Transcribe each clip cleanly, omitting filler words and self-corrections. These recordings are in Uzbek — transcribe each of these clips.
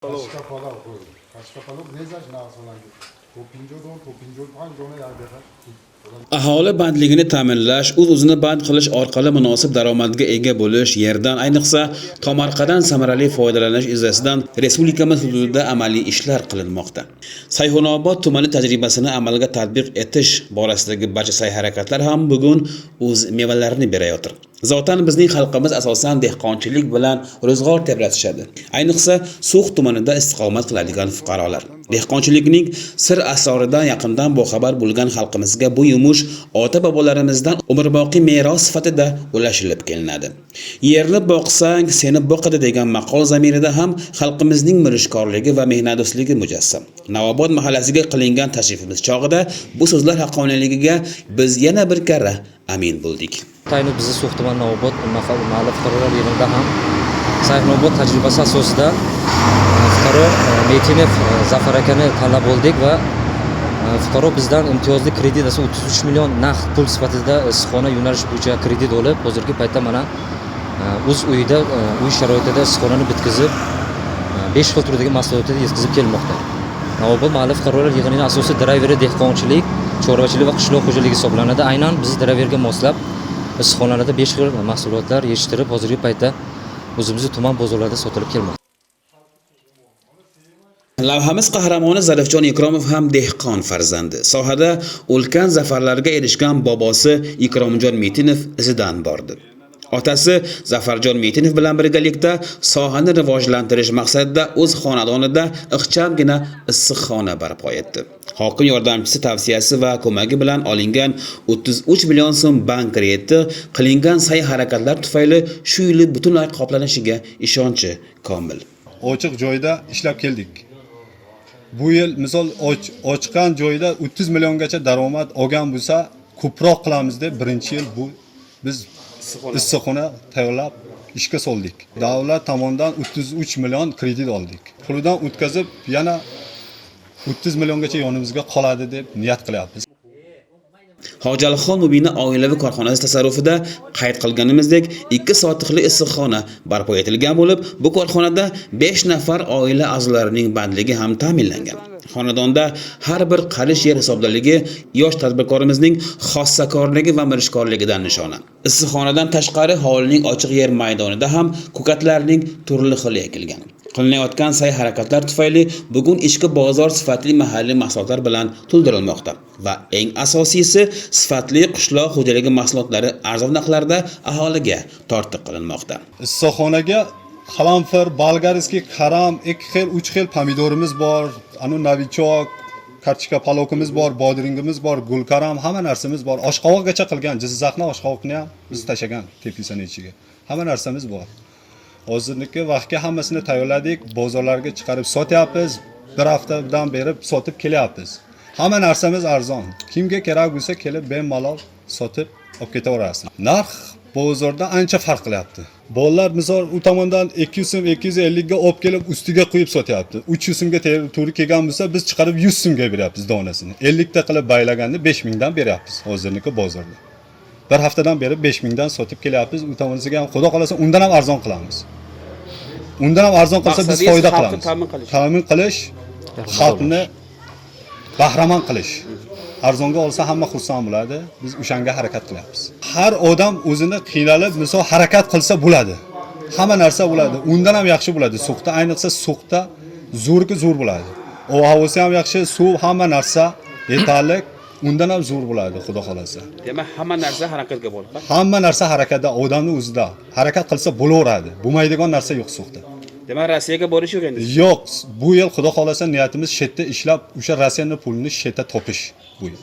Qashqa palov qo'y. Qashqa palov nezash narsalarga? То 50 don, то 55 dona як дақиқа. Aholi bandligini ta'minlash, o'z-o'zini band qilish orqali munosib daromadga ega bo'lish, yerdan, ayniqsa, tomorqadan samarali foydalanish yuzasidan respublikamiz hududida amaliy ishlar qilinmoqda. Sayxunobod tumani tajribasini amalga tatbiq etish borasidagi barcha sa'y-harakatlar ham bugun o'z mevalarini berayotir. Zotan bizning xalqimiz asosan dehqonchilik bilan ro'zg'or tebratishadi. Ayniqsa, So'x tumanida istiqomat qiladigan fuqarolar. Dehqonchilikning sir asroridan yaqindan boxabar bo'lgan xalqimizga bu yumush ota-bobolarimizdan umrboqiy meros sifatida ulashilib kelinadi. Yerni boqsang, seni boqadi degan maqol zamirida ham xalqimizning mirishkorligi va mehnatdo'stligi mujassam. Navobod mahallasiga qilingan tashrifimiz chog'ida bu so'zlar haqqoniyligiga biz yana bir karra amin bo'ldik. Tayinli bizni So'x tuman Navobod mahalla fuqarolar yig'inida ham Sayxunobod tajribasi asosida fuqaro Metinov Zafar akani tanlab oldik va fuqaro bizdan imtiyozli kredit, asosan 33 million naqd pul sifatida issiqxona yo'nalishi bo'yicha kredit olib, hozirgi paytda mana o'z uyida, uy sharoitida issiqxonani bitkazib, 5 xil turdagi mahsulotni yetkazib kelmoqda. Navobod mahalla fuqarolar yig'inining asosiy drayveri dehqonchilik, chorvachilik va qishloq xo'jaligi hisoblanadi. Aynan biz drayverga moslab issiqxonalarda 5 xil mahsulotlar yetishtirib, hozirgi paytda o'zimizni tuman bozorlarida sotilib kelmoqda. Lavhamiz qahramoni Zarifjon Ikromov ham dehqon farzandi. Sohada ulkan zafarlarga erishgan bobosi Ikromjon Metinov izidan bordi. Otasi Zafarjon Metinov bilan birgalikda sohani rivojlantirish maqsadida o'z xonadonida ixchamgina issiqxona barpo etdi. Hokim yordamchisi tavsiyasi va ko'magi bilan olingan 33 million so'm bank krediti qilingan sa'y-harakatlar tufayli shu yili butunlay qoplanishiga ishonchi komil. Ochiq joyda ishlab keldik. Bu yil misol ochgan joyda 30 milliongacha daromad olgan bo'lsa, ko'proq qilamiz deb birinchi yil bu biz issiqxona tayyorlab ishga soldik. Davlat tomonidan 33 million kredit oldik. Pulidan o'tkazib yana 30 milliongacha yonimizga qoladi deb niyat qilyapmiz. Hojalxon Mubina oilaviy korxonasi tasarrufida qayd qilganimizdek 2 sotixli issiqxona barpo etilgan bo'lib, bu korxonada 5 nafar oila a'zolarining bandligi ham ta'minlangan. Xonadonda har bir qarish yer hisobdaligi yosh tadbirkorimizning xossakorligi va mirishkorligidan nishona. Issiqxonadan tashqari hovlining ochiq yer maydonida ham ko'katlarning turli xili ekilgan. Qilinayotgan sa'y-harakatlar tufayli bugun ichki bozor sifatli mahalliy mahsulotlar bilan to'ldirilmoqda va eng asosiysi, sifatli qishloq xo'jaligi mahsulotlari arzon narxlarda aholiga tortiq qilinmoqda. Issiqxonaga qalampir, болгарский, karam, ikki xil, uch xil pomidorimiz bor, anu новичок, kartoshka palokimiz bor, bodringimiz bor, gulkaram, hamma narsamiz bor. Oshqovoqgacha qilgan, Jizzaxni oshqovoqni ham biz tashagan теплица ni ichiga. Hamma narsamiz bor. Hozirgi vaqtga hammasini tayyorladik, bozorlarga chiqarib sotyapmiz. Bir haftadan beri sotib kelyapmiz. Hamma narsamiz arzon. Kimga kerak bo'lsa, kelib bemalol sotib olib ketaverasiz. Narx bozorda ancha farq qilyapti. Bolalar misol u tomondan 200 so'm, 250 ga olib kelib ustiga qo'yib sotyapti. 300 so'mga to'g'ri kelgan bo'lsa, biz chiqarib 100 so'mga beryapmiz donasini. 50 ta qilib baylaganda 5000 dan beryapmiz hozirniki bozorda. Bir haftadan beri 5000 dan sotib kelyapmiz. U tomonisiga ham xudo xolasa undan ham arzon qilamiz. Undan ham arzon qilsa, biz Maqsadingiz foyda xalqni qilamiz. Ta'min qilish. Ta'min qilish, xalqni bahramand qilish. Arzonga olsa, hamma xursand bo'ladi. Biz o'shanga harakat qilyapmiz. Har odam o'zini qiynalib, misol harakat qilsa bo'ladi. Hamma narsa bo'ladi. Undan ham yaxshi bo'ladi. So'xda, ayniqsa So'xda zo'rki zo'r bo'ladi. Ob havosi ham yaxshi, suv, hamma narsa yetarli. Undan ham zo'r bo'ladi, xudo xolasa. Demak, hamma narsa harakatga bog'liq. Hamma narsa harakatda, odamni o'zida. Harakat qilsa bo'laveradi. Bo'lmaydigan narsa yo'q So'xda. Demak, Rossiyaga borish yo'q endi. Yo'q, bu yil xudo xolasa niyatimiz shu yerda ishlab, o'sha Rossiyani pulini shu yerda topish bu yil.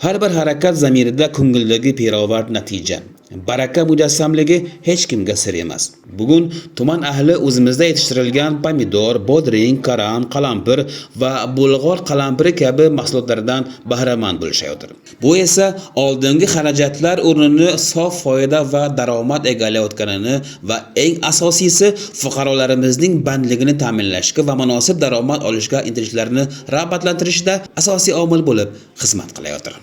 Har bir harakat zamirida ko'ngildagi pirovard natija, baraka mujassamligi hech kimga sir emas. Bugun tuman ahli o'zimizda yetishtirilgan pomidor, bodring, karam, qalampir va bulg'or qalampiri kabi mahsulotlardan bahramand bo'lishayotir. Bu esa oldingi xarajatlar o'rnini sof foyda va daromad egallayotganini va eng asosiysi, fuqarolarimizning bandligini ta'minlashga va munosib daromad olishga intilishlarini rag'batlantirishda asosiy omil bo'lib xizmat qilayotir.